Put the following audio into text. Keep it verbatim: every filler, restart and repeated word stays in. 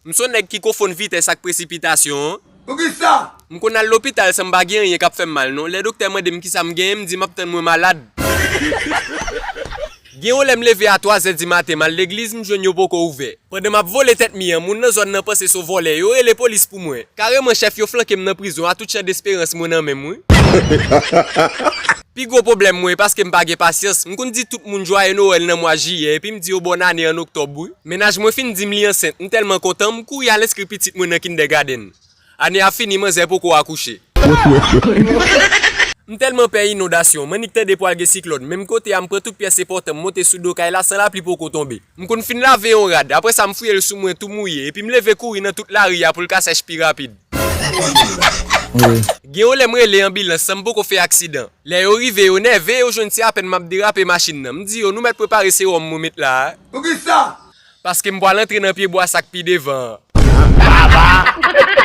M se yon nèg ki konfonn vitès ak presipitasyon. Poukisa? M konn al lopital san m pa gen anyen k ap fè m mal non. Lè doktè mande m kisa m genyen, m di m ap tann mwen malad. Gen yon lè m leve a twazè di maten, m al legliz, m jwenn yo poko ouvè. Pandan m ap vole tèt mi an, moun nan zòn nan panse se yon vòlè, yo rele polis pou mwen. Kareman chèf yo flanke m nan prizon a tout chan desperans mwen nan men m wi. Pi gwo pwoblèm mwen, paske m pa gen pasyans, m konn di tout moun jwaye Nwèl nan mwa jiyè, epi m di yo bòn ane an oktòb wi. Mennaj mwen fin di m li ansent, m tèlman kontan, m kouri al enskri pitit mwen nan kindègadenn. Ane a fini, manzè poko akouche. M tèlman pè inondasyon, m annik tande pral gen siklòn, menm kote a m pran tout pyès enpòtan m monte sou do kay la san lapli poko tonbe. M konn fin lave yon rad, apre sa m fouye l sou mwen tou mouye, epi m leve kouri nan tout lari a pou l ka sèch pi rapid. Gen yon lè m rele anbilans san m poko fè aksidan. Lè yo rive, yo nève, yo jwenn se apèn m ap derape machin nan. M di yo, nou mèt prepare sewòm mwen met la a. Poukisa? Paske m pral antre nan pyebwa sa k pi devan an.